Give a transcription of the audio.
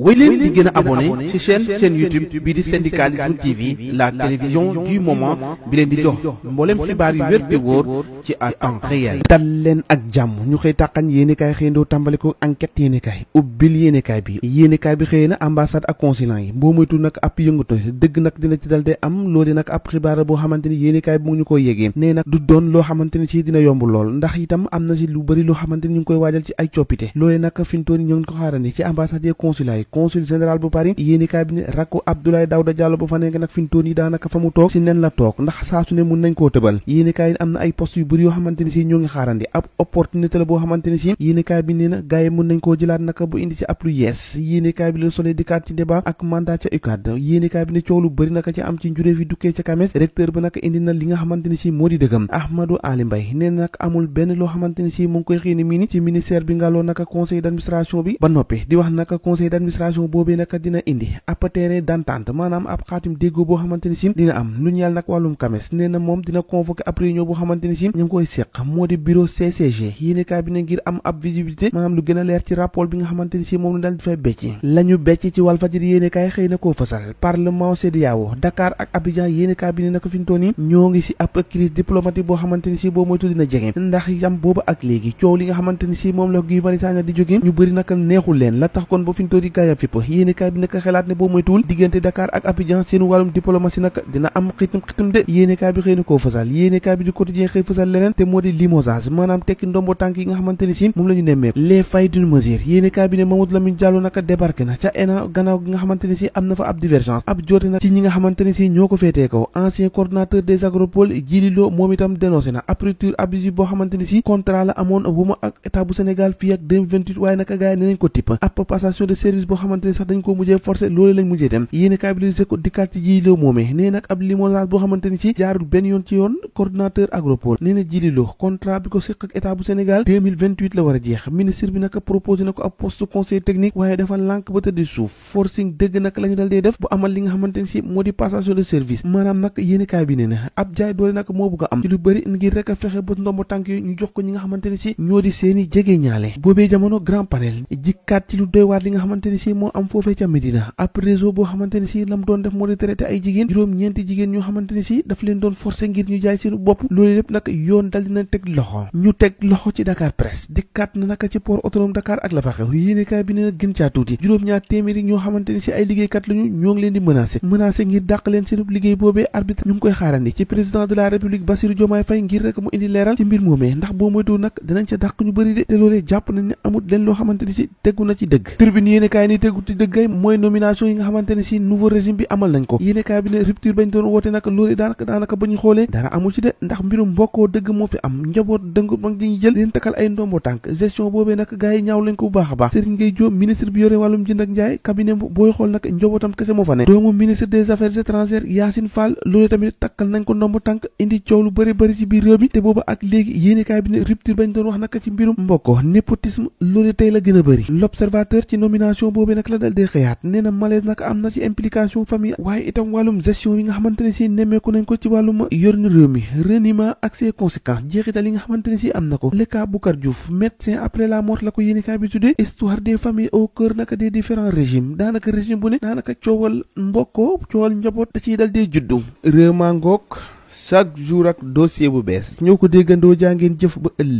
wéy leen di gën a abonné ci chaîne YouTube bi di Syndicalisme TV, la télévision du moment bi leen di jox mboolem xibaar yu wér te wóor ci à temps réel. dal leen ak jàmm ñu xëy tàqañ yéenekaay xëyandoo tàmbale ko enquête yéenekaay ubbil yéenekaay bi xëy na ambassade ak consulat yi boo moytu nag ab yëngatu dëgg nag dina ci dal de am loolu nag ab xibaar boo xamante ni yéenekaay bi mu ngi ñu koy yégee nee nag du doon loo xamante ni ci dina yomb lool ndax itam am na ci lu bëri loo xamante ni ñu ngi koy waajal ci ay coppite loolu nag fintooni ñoo ngi ko xaarandi ci ambassade et consulat yi consul général bu Paris yéenekaay bi ne rakku Abdoulaye Daouda Diallo ba fa nekk nag fintooni daanaka fa mu toog ci nen la toog ndax saa su ne mun nañ koo tëbal yéenekaay am na ay poste yu bëri yoo xamante ni ci ñoo ngi xaarandi ab opportunité la boo xamante ni ci yéenekaay bi nee na gars yi mun nañ koo jëlaat naka bu indi ci ab lu yees yéenekaay bi Le Soleil dikkaat ci débat ak mandat ca UCAD yéenekaay bi ne coow lu bëri naka ci am ci njurée fi dukkee ca CAMES recteur ba naka indi na li nga xamante ni ci moo di dëggam Ahmadou Ali Mbaye nee na nag amul benn loo xamante ni ci mu ngi koy xëy ni mii ni ci ministère bi ngàlloo naka conseil d'administration bi ba noppi di wax naka conseil d'administration boobee naka dina indi ab terrain d'entente maanaam ab xaatim déggoo boo xamante ni ci dina am lu ñeel nag wàllum CAMES nee na moom dina convoquer ab réunion boo xamante ni ci ñu ngi koy seq moo di bureau CCG yéenekaay bi ne ngir am ab visibilité maanaam lu gën a leer ci rapport bi nga xamante ni ci moom la daal di fay becci lañu becc ci Walfadjri yéenekaay xëy na koo fësal parlement CEDEAO Dakar ak Abidjan yéenekaay bi ne naka fi ñu toll nii ñoo ngi ci ab crise diplomatique boo xamante ni ci boo moytu dina jege ndax yam booba ak léegi coow li nga xamante ni ci moom la Guy Marius Sagna di jóge ñu bëri naka neexul leen la tax kon ba fi ñu toll nii gaayam fipp yéenekaay bi naka xelaat ne boo moytuwul diggante Dakar ak Abidjan seen wàllum diplomatie nag dina am xitum de yéenekaay bi xëy na koo fësal yéenekaay bi di quotidien xëy fësal leneen te moo di limogeage maanaam tekki ndombo tànk yi nga xamante ni ci moom la ñu nemmeeku les failles d'une mesure yéenekaay bi ne Mamadou Lamine Diallo naka débarqué na ca ENA gannaaw gi nga xamante ni ci am na fa ab divergence ab joote na ci ñi nga xamante ni ci ñoo ko féetee kaw ancien coordonnateur des agropoles Djili Lo moom itam dénoncé na ab rupture abusive boo xamante ni ci contrat la amoon bu ma ak état bu Sénégal fii ak 2028 waaye naka gars yi ne nañ ko tipp ab passation de service boo xamante ni sax dañ ko mujjee forcé loolu lañ mujjee dem yéenekaay bi li ko dikkaat ci Djili Lo moomee nee nag ab limogeage boo xamante ni ci jaarul benn yoon ci yoon coordonnateur agropole nee na Djili Lo contrat bi ko séq ak état bu Sénégal 2028 la war a jeex ministre bi naka proposé na ko ab poste conseil technique waaye dafa lànk ba tëddi suuf forcing dëgg nag la ñu dal dee def bu amal li nga xamante ni ci moo di passation de service maanaam nag yéenekaay bi nee na ab jaay doole nag moo bëgg a am ci lu bëri ngir rek a fexe ba ndombo tànk yooyu ñu jox ko ñi nga xamante ni ci ñoo di seeni jege ñaale boobee jamono grand panel jikkaat ci lu doy waar li nga xamante ni ci moo am foofee ca Médina ab réseau boo xamante ni ci lam doon def moo di traité ay jigéen juróom-ñeenti jigéen ñoo xamante ni ci daf leen doon forcé ngir ñu jaay seen bopp loolu lépp nag yoon dal dina teg loxo ñu teg loxo ci Dakar Presse dikkaat na naka ci port autonome Dakar ak la fa xew yéenekaay bi nee na gën caa tuuti juróom-ñaar téeméeri ñoo xamante ni ci ay liggéeykat lañu ñoo ngi leen di menacé ngir dàq leen seen liggéey boobee arbitre ñu ngi koy xaarandi ci président de la république Bassirou Diomaye Faye ngir rek mu indi leeral ci mbir moomee ndax boo moytu nag dinañ ca dàq ñu bëri de te loolee jàpp nañ ne amul leen loo xamante ni ci tegu na ci dëgg tribune yéenekaay ni tegu ci dëggay mooy nomination yi nga xamante ni ci nouveau régime bi amal nañ ko yéenekaay bi ne rupture bañ doon woote nag loolee daanaka ba ñu xoolee dara amul ci de ndax mbirum mbokkoo dëgg moo fi am njaboot dëng mag di ñu jël leen takkal ay ndombo tànk gestion boobee nag gars yi ñaaw lañ ko bu baax a baax Serigne Gueye Diop ministre bi yore wàllum jënd ak njaay cabinet booy xool nag njabootam kese moo fa ne doomu ministre des affaires étrangères Yacine Fall loolu tamit takkal nañ ko ndombo tànk indi coow lu bëri ci biir réew mi te booba ak léegi yéenekaay bi ne rupture bañ doon wax nag ci mbirum mbokkoo népotisme loolu tey la gën a bëri l'observateur ci nomination boobee nag la dal dee xëyaat nee na malaise nag am na ci implication famille waaye itam wàllum gestion yi nga xamante ne ci nemmeeku nañ ko ci wàllum yornu réew mi reniement ak ses conséquences jeexital yi nga xamante ne ci am na ko le cas Boucar Diouf médecin après la mort la ko yéenekaay bi tuddee histoire des familles au cœur naka des différents régimes daanaka régime bu ne daanaka coowal mbokkoo coowal njaboot da ciy dal dee juddu réew maa ngoog chaque jour ak dossier bu bees ñoo ko déggandoo jaa ngeen jëf ba ëllëg